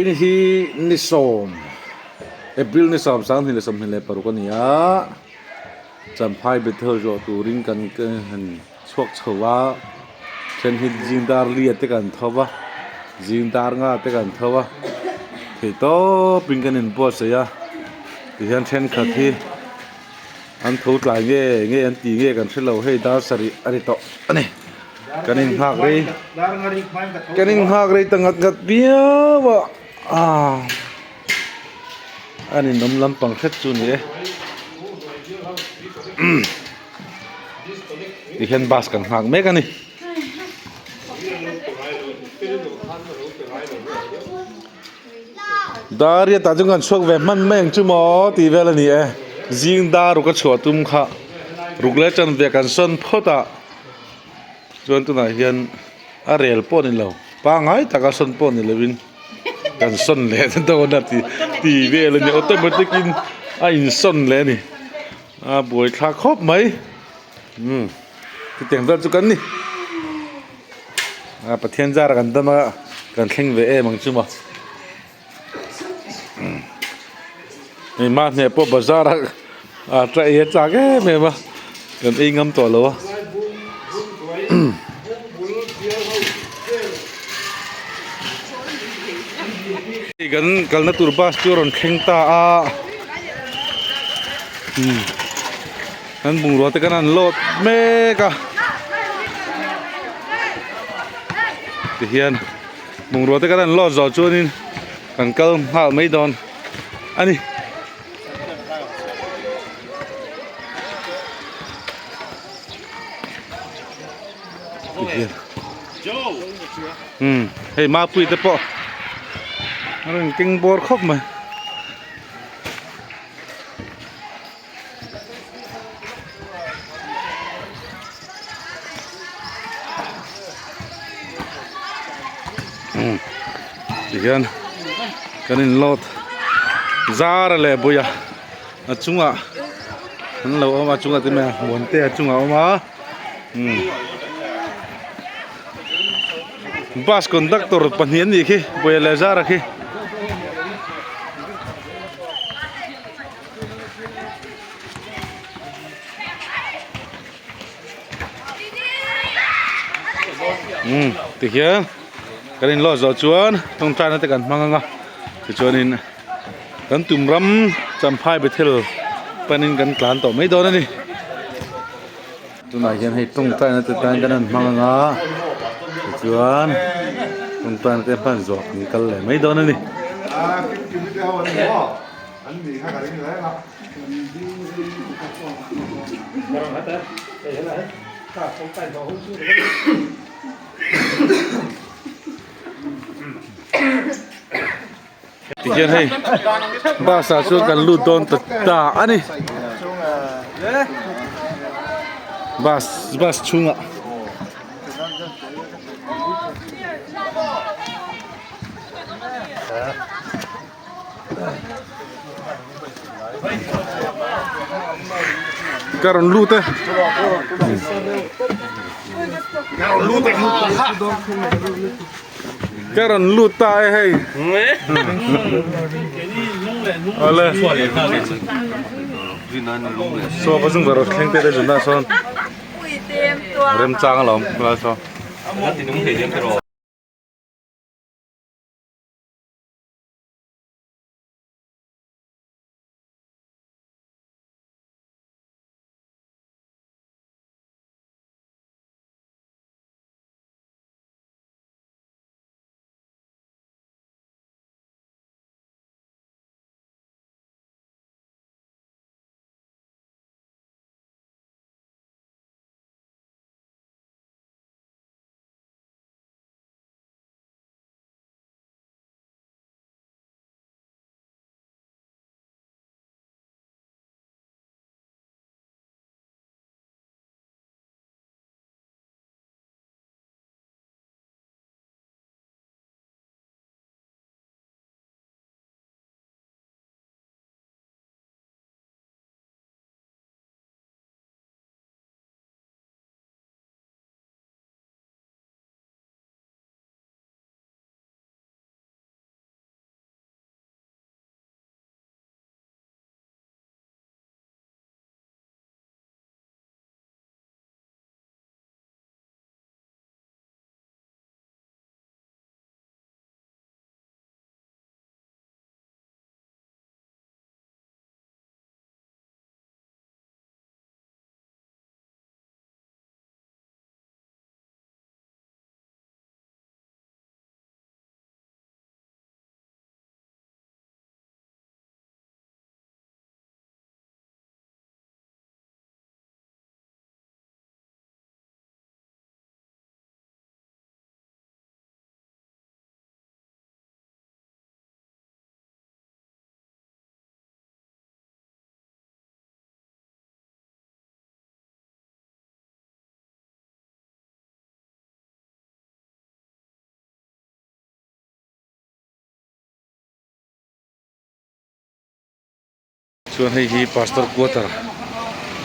Vawiin hi ni sawm April ni sawm sanghnih leh 26 a ni a Champhai Bethel zawh turin kan han chhuak chho a then hi zing dar li te kan tho va zing dar nga te kan tho a theih tawpin kan inbuatsaih a tihian thenkhat hi an tho tlai nge nge an ti nge kan hrelo hei dar sarih a ni tawh a ni kan inghak rei kan inghak rei ta ngat ngat viau a ah a ninawm lampang hret chu a ni e tihian bus kan nghak mek a ni. Dar hi tah chuan kan chhuak ve hman mai ang chu maw tih vel a ni e zing dar ruk a chhuah tum kha ruk leh chan ve kan sawn phawt a chuan tunah hian a rel pawh a ni lo pangai taka sawn pawh ni lovin kan sawn leh ta dawn a tih tih vel a ni automatic in a insawn leh a ni a buaithlak khawp mai umm chutiang vel chu kan ni. A Pathian zara kan dam a kan thleng ve em ang chu maw hei mahni pawh bazar a a ta ei a chak em em a kan ei ngam tawh lo a hei kan kalna tur bus chu a rawn thleng ta a Kan bungrua te kan han load mek a tihian bungrua te kan han load zawh chuanin kan kal nghal mai dawn a ni. Hei mapui te pawh a rawn keng bawr khawp mai. Tihian kan in load zar leh buia a chungah an lo awm a chungah te mai a muante a chungah a awm a bus conductor pahnih an nih khi buia leh zara khi. Umm tihian kan in lawh zawh chuan tawngtaina te kan hmang anga tichuanin kan tum ram champhai bethel panin kan tlan tawh mai dawn a ni tunah hian hei tawngtaina te tan kan han hmang anga tichuan tawngtaina te hman zawh kan kal leh mai dawn a ni. Tihian hei bus ah chuan kan lut dawn ta ta a ni bus bus chhungah. Ka rawn lut e Ka rawn lut ta e hei Awle Saw ka zung ber thleng te te zun na sawn Remchang alawm helai saw. Chuan hei hi pastor quarter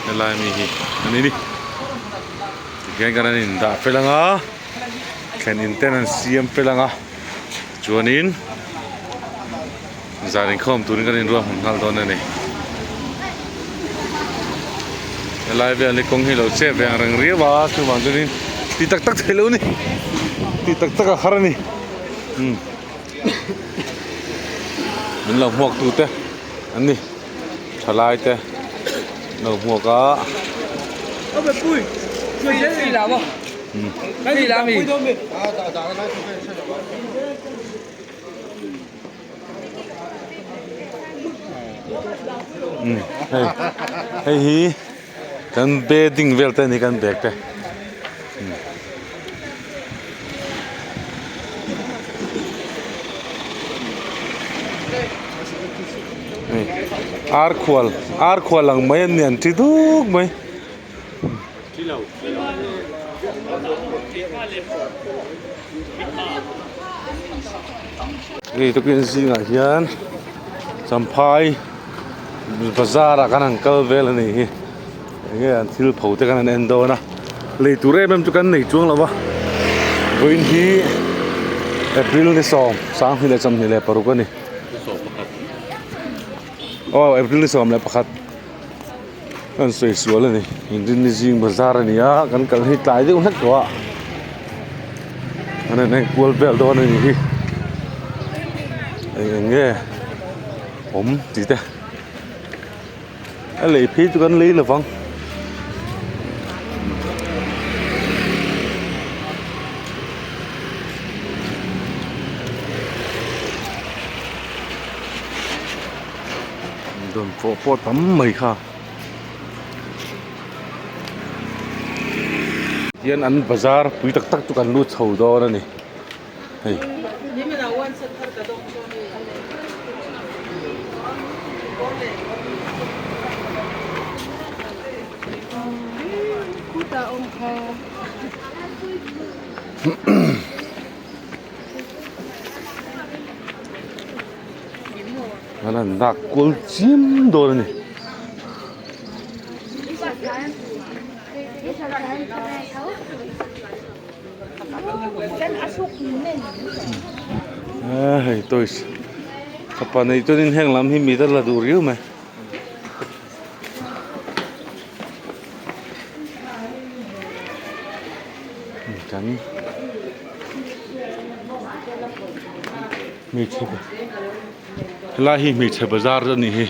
helai mi hi a ni ni. Tikhian kan an indah fel ang a, thlen in ten an siam fel ang a, chuanin zan inkhawm turin kan inruahman nghal dawn a ni. Helai vel hi kawng hi lo chep ve ang reng riau a, chuvang chuanin ti tak tak theih loh a ni, ti tak tak a har a ni. Umm min lo hmuak tute an ni thalai te an lo hmuak a. Umm hei hei hi kan bedding vel te a ni kan bag te. Ar khual ar khual ang mai an ni an ti duk mai. Hei tukin zingah hian champhai bazar ah khan an kal vel a nih hi. Enge an thil pho te khan an en dawn a lei tur em em chu kan nei chuang lo va vawiin hi April ni sawm sanghnih leh sawmhnih leh paruk a ni aw April ni 11 kan sawi sual a ni inrinni zing bazar a ni a kan kal hi tlai deuh hlek tawh a an en kual vel dawn a nih hi eng eng nge awm tih te. A lei phei chu kan lei lovang. Dawnfawh pawh tam mai kha. Tihian an bazar pui tak tak chu kan lut chho dawn a ni. Hei. An han lak kual chiam dawn a ni. A hei toys fapa nei chuanin heng lam hi mi te la duh riau mai. Kan hmeichhe helai hi hmeichhe bazar a nih hi.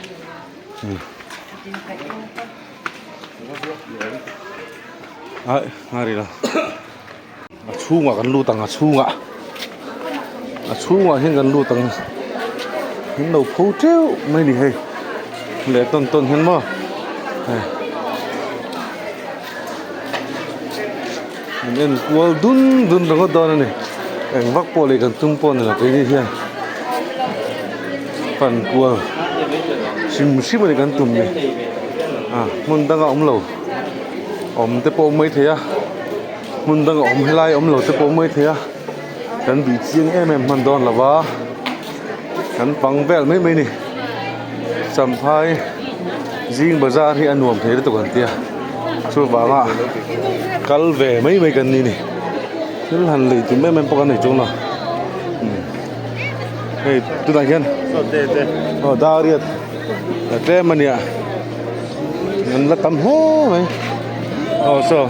Ai nghal ila a chhungah kan lut ang a chhungah a chhungah hian kan lut ang min lo pho teuh mai ni hei leh tawn tawn hian maw hei min en kual dun dun ringawt dawn a ni eng vak pawh leh kan tum pawh ni lo keini hian fan kual hrim hrim a ni kan tum ni a hmun danga awm lo awm te pawh awm maithei a hmun danga awm helai awm lo te pawh awm maithei a kan bih chiang em em hman dawn lo va kan pang vel mai mai a ni champhai zing bazar hi a nuam thei lutuk an tia chuvanga kal ve mai mai kan ni a ni thil han lei tum em em pawh kan nei chuang lo. Hei tunah hian aw dariat a tlem a nia an la tam hle mai aw saw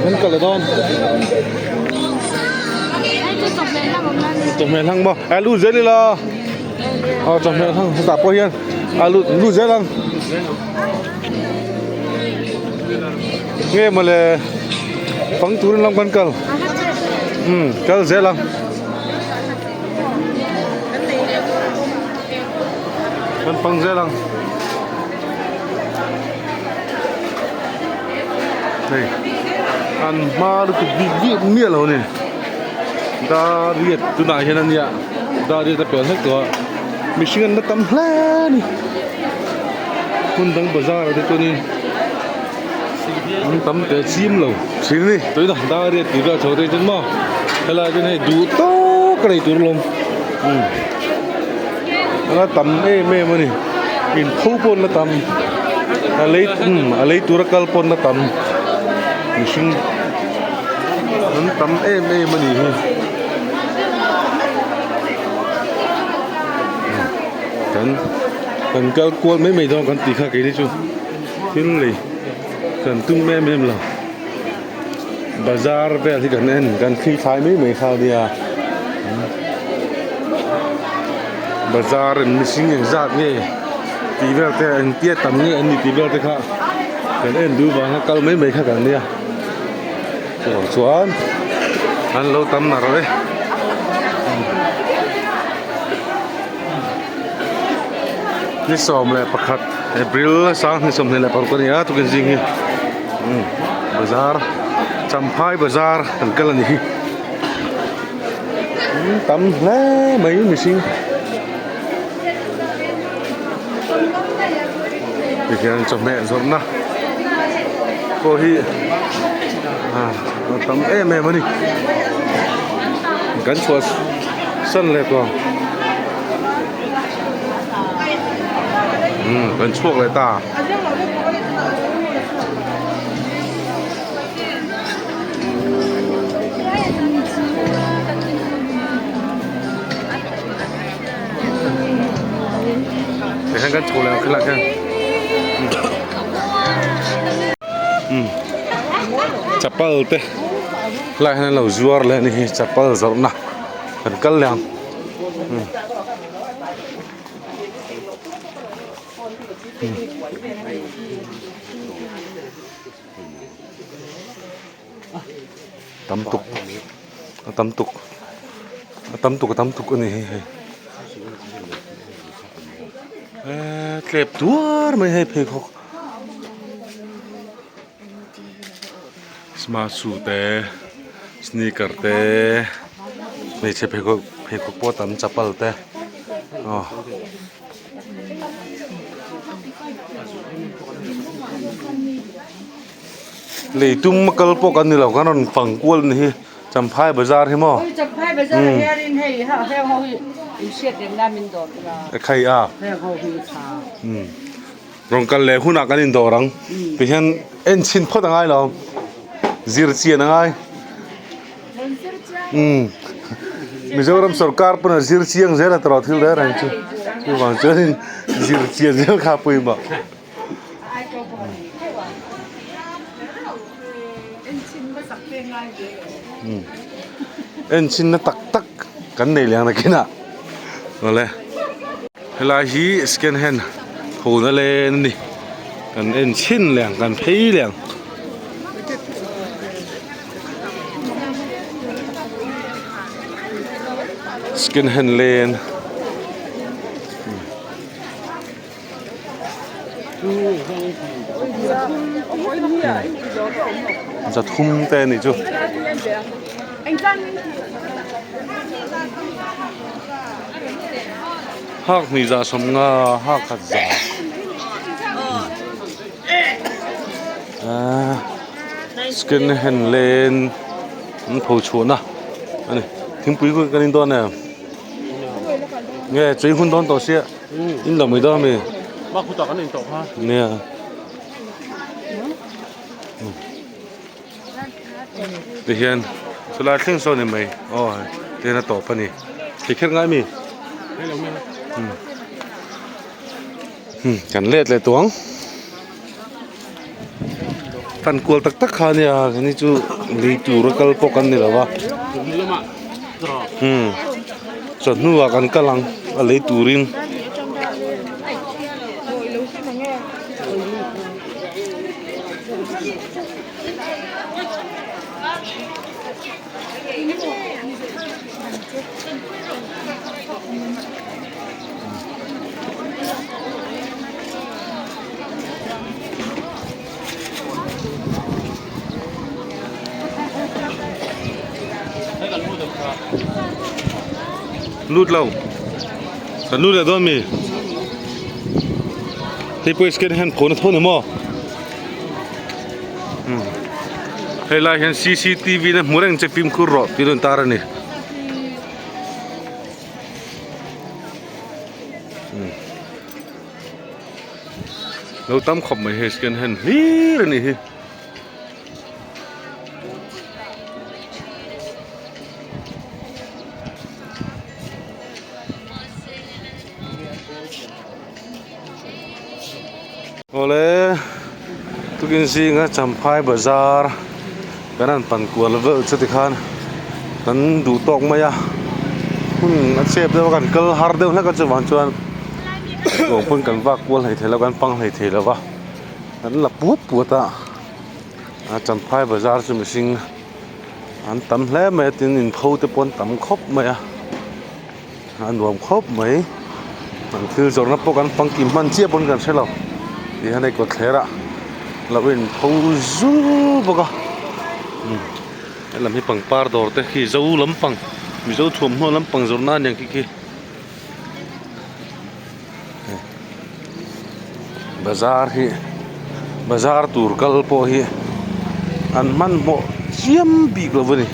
kan kal dawn chawhmeh hlang maw a lu zel ila. Aw chawhmeh hlang hetah pawh hian a lut lut zel ang nge mawle fang turin lam kan kal umm kal zel ang kan fang zel ang hei an hma lutuk bik bik miah lo a ni. Dariat tunah hian a nia dariat a pel hlek tawh a mihring an la tam hle a ni hmun dang bazar ah te chuanin. An tam teh chim lo thin a ni tuina dar riat tih vel chho te chuan maw helai chuan hei duh tawk a nei tur alawm umm a tam em em a ni inpho pawh an la tam a lei umm a lei tura kal pawh an la tam mihring an tam em em a ni hi. Kan kan kal kual mai mai dawn kan tih kha keini chu thil lei kan tum em em lo bazar vel hi kan en kan thli thlai mai mai kha ania bazar in mihring engzat nge tih vel te engtia tam nge an ni tih vel te kha kan en duh vanga kal mai mai kha kan nia chuvang chuan an lo tam nar e. Ni 11 April 2026 a ni a tukin zing hi umm bazar Champhai bazar kan kal a ni hi umm tam hle mai mihring tikhian chawhmeh zawrhna pawh hi ah a tam em em a ni kan chhuah san leh tawh ang umm kan chhuak leh ta. Tikhian kan chho leh ang khilaiah khian umm chapal te helaiah hian an lo zuar leh a ni hi chapal zawrhna kan kal leh ang umm. Tam tuk a tam tuk a tam tuk a tam tuk a ni hi hei eee tlep tuar mai hei pheikhawk smart shoe te sneaker te hmeichhe pheikhawk pheikhawk pawh a tam chapal te aw. Lei tum a kal pawh kan ni lo kan rawn fang kual a ni hi Champhai bazar hi maw ekhai a rawn kal leh hunah kan indawr ang tihian en chhin phawt a ngai lo zir chian a ngai umm Mizoram sorkar pawn a zir chiang zel a tawrh thil reng reng chu chuvang chuanin zir chian zel kha pawimawh. Enchinna tak tak kan nei leh ang nakinah awle helai hi second hand phone a len a ni kan en chhin leh ang kan phei leh ang. Second hand len. Zathum te a nih chu. Hak hnih zah sawmnga hak khat zah. Ahh second hand len an pho chhuahna a ni. Thingpui kan in dawn em? Nge chei hun dawn tawh sia. In lo mai dawn ami? Bak hu tak an in tawh kha. Nia. Ti hian chulai thleng sawn ni mai. Aw ti hian a tawp a ni. Thei kher ngai mi? Kan let leh tawh ang. Fan kual tak tak kha ania kani chu lei tur a kal pawh kan ni lo va umm chawhnu ah kan kal ang a lei turin. Lut lo kan lut leh dawn mi hei pawh hi second hand phone a tho ni maw. Hei lai hian cctv na hmu reng che fimkhur rawh tih a rawn tar a ni. Lo tam khawp mai hei second hand hlir a nih hi. Awle tukin zinga Champhai bazar kan han pan kual vel chu tikhan kan duh tawk mai a hun a chep deuh a kan kal har deuh hlek a chuvang chuan lawng pawn kan vak kual hlei thei lo kan pang hlei thei lo va kan la puat puat a a Champhai bazar chu mihring an tam hle mai a tin inpho te pawh an tam khawp mai a. A nuam khawp mai an thil zawrhna pawh kan pangkim hman chiah pawn kan hre lo ti hian hei kawtthler ah lo in pho zul bawk a umm helam hi pangpar dawr te khi zo lampang mizo thuamhnaw lampang zawrhna aniang khi khi bazar hi bazar tur kal pawh hi an hmanhmawh chiam bik lo a ni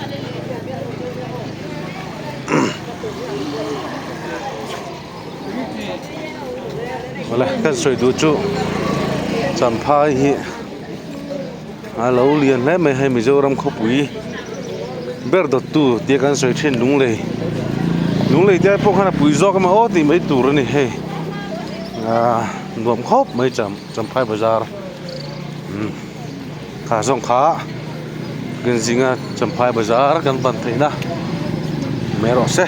awle kan sawi duh chu champhai hi a lo lian hle mai hei Mizoram khawpui ber dawttu tia kan sawi thin Lunglei Lunglei te pawh khan a pui zawk emaw aw tih mai tur a ni hei ahh nuam khawp mai cham Champhai bazar umm kha zawng kha kan zinga Champhai bazar kan ban theihna mai rawh se.